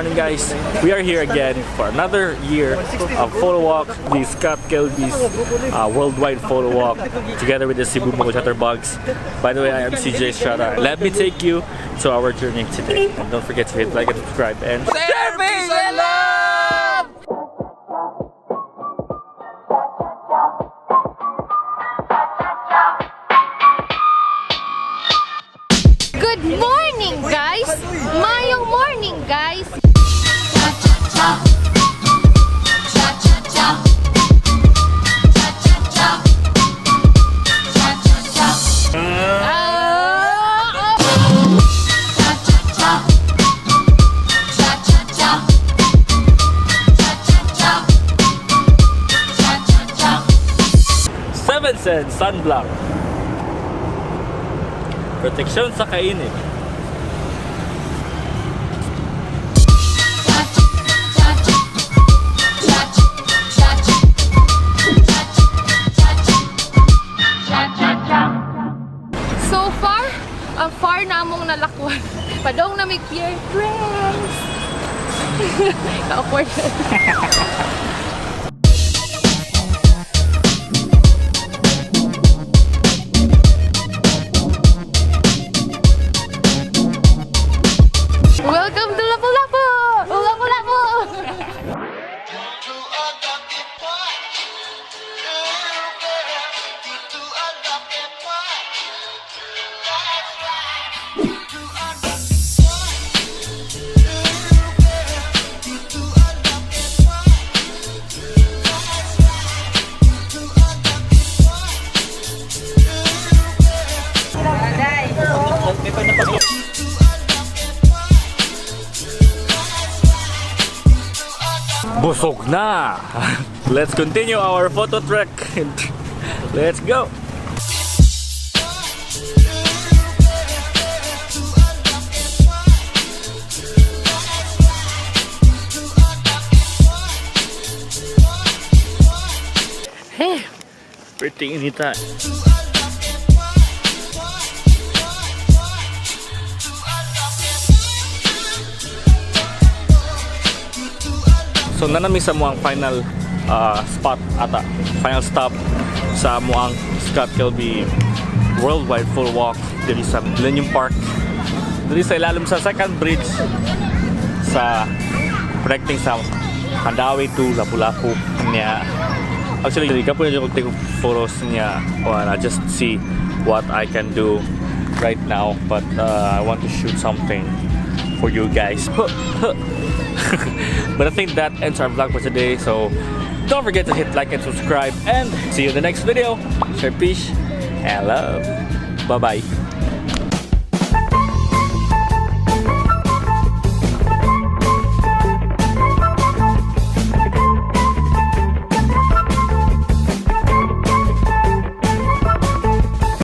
Morning, guys. We are here again for another year of photo walk, the Scott Kelby's worldwide photo walk, together with the Cebu Mobile Chatterbugs. By the way, I am CJ Estrada. Let me take you to our journey today. And don't forget to hit like and subscribe and Share, peace and love! Good morning, guys! Maayong morning, guys! Ah! 7 Cents Sunblock. Proteksyon sa kainit. So far, ang far na among nalakwan. Padong na may Pier Tres. Ka-awkward. Welcome to Lapu-Lapu! Lapu-Lapu! Busog na! Let's continue our photo trek. Let's go! Hey, pretty inita. So nanami sa muang final spot ata, final stop sa muang Scott Kelby Worldwide Full Walk diri sa Millennium Park. Diri sa ilalim sa second bridge sa connecting sa Mandaue to Lapu-Lapu niya. Actually, di ka po na take photos niya or I just see what I can do right now, but I want to shoot something for you guys. But I think that ends our vlog for today. So don't forget to hit like and subscribe and see you in the next video. Share peace and love. Bye bye.